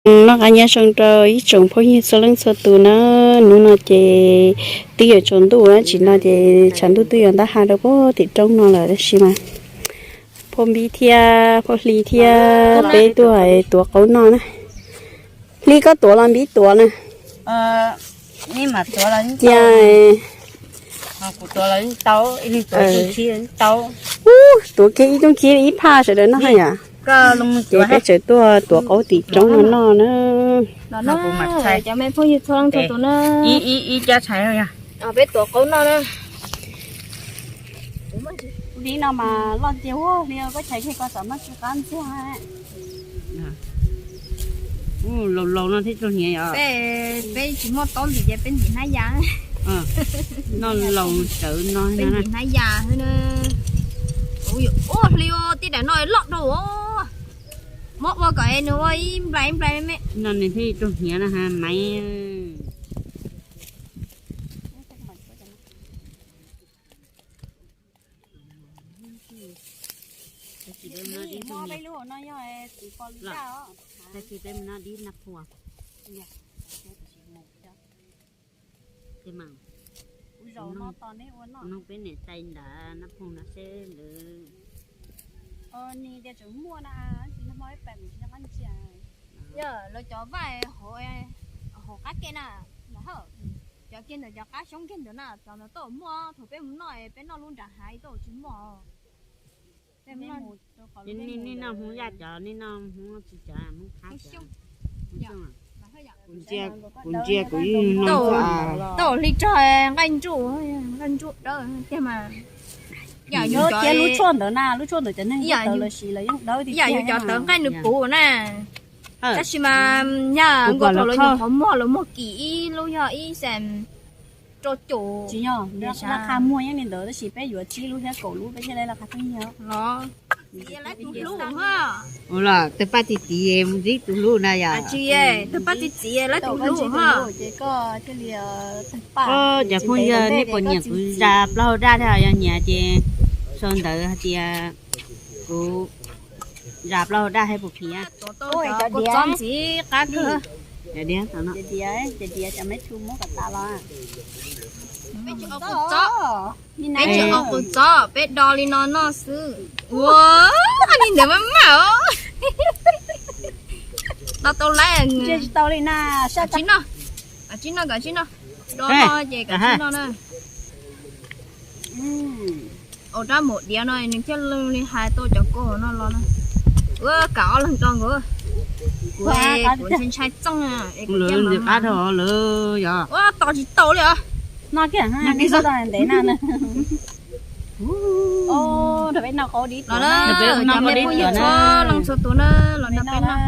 Noj qab nyob zoo rau ib tsoom phooj ywg txhua leej txhua tus na. Hnub no ces twb yuav tsaus ntuj, tsis no ces tshav ntuj twb yuav ntab ha rau puag tim roob no lawm, tab sis mas phauj Npib thiab phauj Hli thiab peb tuaj tuav qaub noj na. Hli, koj tuav los Npib tuav na? Cia, tuav kiag ib tug khib ib phaj sawv daws noj yom. Ces peb tseem tuaj tuav qaub tim roob no noj na. Cov me phooj ywg txhua leej txhua tus na, peb tuav qaub noj na. Li no mas loj tiag ua li koj tshais kiag ko xav mas tsis qab ntxiag. Laus laus no thiaj tug hniav yom. Peb tsis muaj taub ntim ces peb ntim hnab ya. Noj laus tsawv no, peb ntim hnab ya xwb na. Ua hli tib daim no loj dhau. Muab ua kom nws ua ib nplais ib nplais me. No nws thiaj tug hniav na ha maiv. Tag kis peb mus noj dib na qhua. Nug peb niam tais ntawd nab phooj no seb lawv. Lawv cov vaj hauv qab ke na, cov kiag ntawd cov qab xyoob kiag ntawd na, cov ntawd tuaj muaj, thaum peb mus noj peb noj lub nram hav tuaj tsis muaj. Nej noj Hmoob Yaj cov, nej noj Hmoob tsis cov, Hmoob Thab cov. Kuv ntsia kuv yeej noj. Tau hli rog nqaij ntsuj, nqaij ntsuj dawb tiag mas. Yam yus cov, lub tshuaj ntawd na, lub tshuaj ntawd cov neeg tawv los sis lawv yeej dawb tiag, yam yus cov tawv nqaij nws puv na. Tab sis mas yam nkaus thaum lawv nyuam qhuav muag, lawv muag kim ib lub yog ib xees rau caum. Tsis yog, laj qha muag yeej li ntawd tab sis peb yuav tsib lub thiab kaum lub peb thiaj li laj qha pheej yig los. Tus hlub ha. Ua los tawg paj txi txiv mus ntsib tus hlub na yom. Tsis, tawg paj txi txiv lawv tus hlub ha. Ces koj thiaj li tawg paj. Cov phooj ywg, nej puas nyiam kuv zas plaub hau daj thiab? Yog nyiam ces sau ntawv hais tias kuv zas plaub hau daj thiab puas phim. Cov diav, cov diav, cov diav, cov me thu muab kom tas los. Peb tsis ua qus txob, peb do li no noj xwb. Ua, li ntawd maj maj os. Do tau lawm. Tsis tau li na, sab tsis noj. Kav tsij noj, kav tsij noj. Do no ces kav tsij noj na. Ua rab mus diav no nws thiaj li hais tau cov kua no los na. Ua kam ob leeg do nkaus. Kuv, kuv ntshai ntshai txooj es kuv thiaj li qab dhau lawm yog. Ua tos tsis tau li os. Noj kiag, ntev na. Rau peb noj qaub dib tuav na. Cov me phooj ywg txhua leej txhua tus na, los nrog peb noj.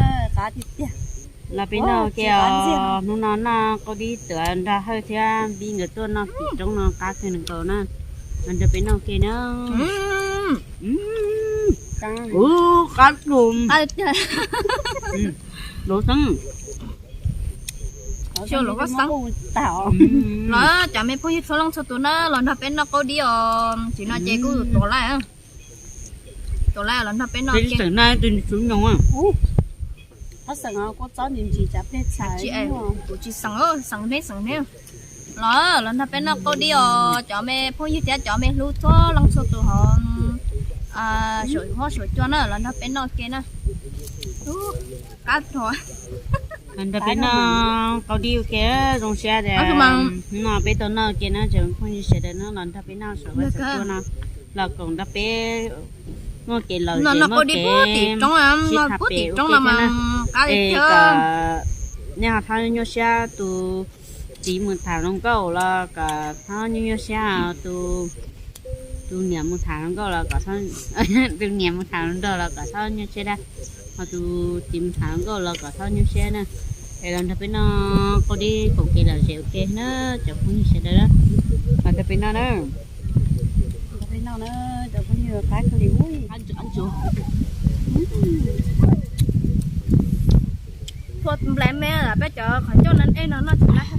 Los peb noj ke os, hnub no noj qaub dib tuav nrog Hawj thiab Npib nkawd tuaj noj tim roob no qab kawg nkaus na. Los nrog peb noj ke na. Ub, qab dum. Dov xeeb. Los cov me phooj ywg txhua leej txhua tus na, los nrog peb noj qaub dib os. Tsis no ces kuj tuav lawm. Tuav lawm los nrog peb noj ke. Qab xeem, kuv tsis xeem, xeem hneb xeem hneb. Los, los nrog peb noj qaub dib os, cov me phooj ywg thiab cov me hlub txhua leej txhua tus hauv saum huab saum cua na, los nrog peb noj ke na. Qab dhau. Los nrog peb noj qaub dib ua ke, zoo siab tias no peb tau noj ua ke na, tsoom phooj ywg sawv daws no los nrog peb noj saum huab saum cua no, los koom nrog peb muaj kev lom zem, muaj kev sib tham pem ua ke thiab na. Es kom nej ho txhob nyuaj siab, tus txiv mus tham hluas nkauj los kom txhob nyuaj nyuaj siab, tus, tus niam mus tham hluas nkauj los kom, tus niam mus tham hluas nraug los kom txhob nyuaj siab dab, ho tus txiv mus tham hluas nkauj los kom txhob nyuaj siab na. Es los nrog peb noj qaub dib koom kev lom zem ua ke na, cov phooj ywg sawv daws na. Los nrog peb noj na. Cov phooj ywg qab kawg li. Phua nplai me, peb cov qhov ncauj no ej no noj tsis laj.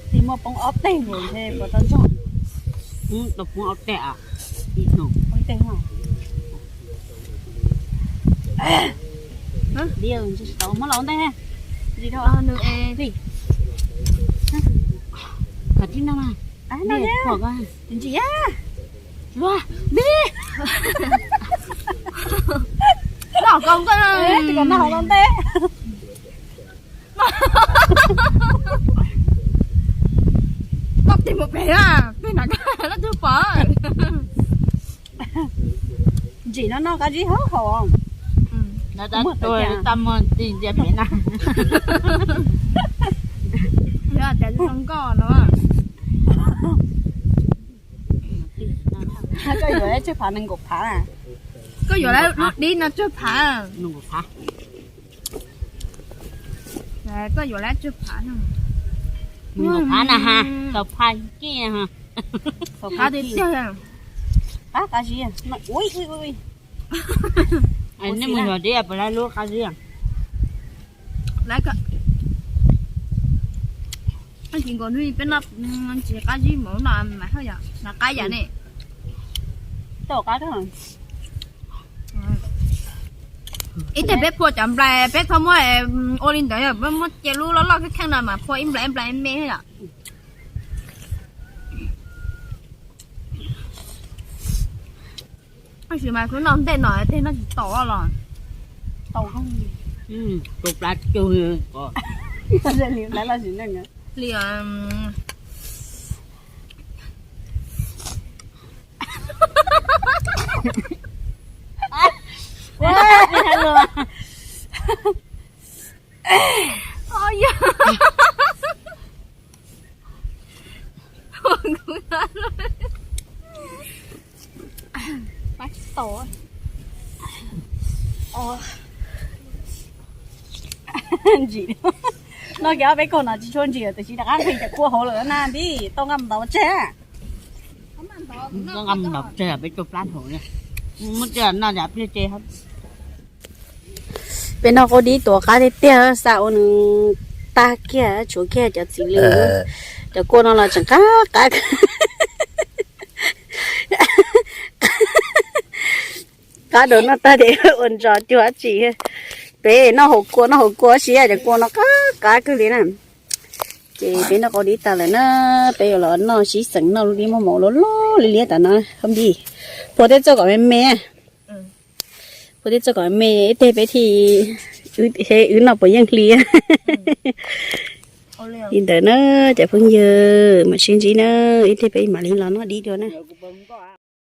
Tis muaj poob ob teg nkaus ntshe puas tau ntog. Tau poob ob teg a, ib tug. Tej no. Diav, tsis tau muab los ntej. Ntsis dhau. Nws es. Kom tib no mas. Ntsis. Ua. Dib. Noj koj noj los ntej. Koj tig mus pem na, pem na, koj twb pom. Ntsim no noj qab zib hauv hauv. Tsis muaj tig ntsia pem na. Yog tias zoo nkauj no. Koj yuav tsawg phav? Nees nkaum phav. Koj yuav lub dib no tsawg phav? Nees nkaum phav. Koj yuav lub tsawg phav? Nees nkaum phav na ha, tau phav kiag ha. Qab tiag tiag. Qab qab zib. Ui ui ui. Nej mus yuav dib puas lawv lub qab zib? Lawv, tsis nkaus hnub peb noj tsis qab zib mus no mas haj yam, mas qab yam ne. Tau qab. Ib teg peb phua cov nplai, peb txhob muab ua li ntawd, peb muab cia lub loj loj kheej kheej no mas phua ib nplai ib nplai me yom. Tab sis mas kuv noj ntej no tej noj tsis tau los. Tau. Tus plab cug li. Li Ntsim. Noj kiag ob peb kaug no tsis tshua ntsim, tiam sis rov qab nqis cov kua hauv lawm na, tij tau nqa mus ntov tseg. Nqa mus ntov tseg, peb tsau plab hauv li. Muab tseg noj yam pliag tseg. Peb noj qaub dib tuav qab tiag tiag, xa ua nws tag kiag, tshuav kiag cov txiv lws. Cov kua no los tseem qab qab. Qab dua noj tag ces ua ntsos cuag dab tsi. Peb noj hauv kua, noj hauv kua siab, cov kua no qab qab kawg li na. Ces peb noj qaub dib tas lawm na, peb yuav los noj sib xeem noj lub dib muaj mov loj loj liab liab tas no, Khab Npis. Phua tej txoj kom me me, phua tej txoj kom me me, ib teg peb thiaj, wb noj puas yeej hli. Li ntawd na, cov phooj ywg, mam sib ntsib na, ib teg peb mam li los noj dib dua na.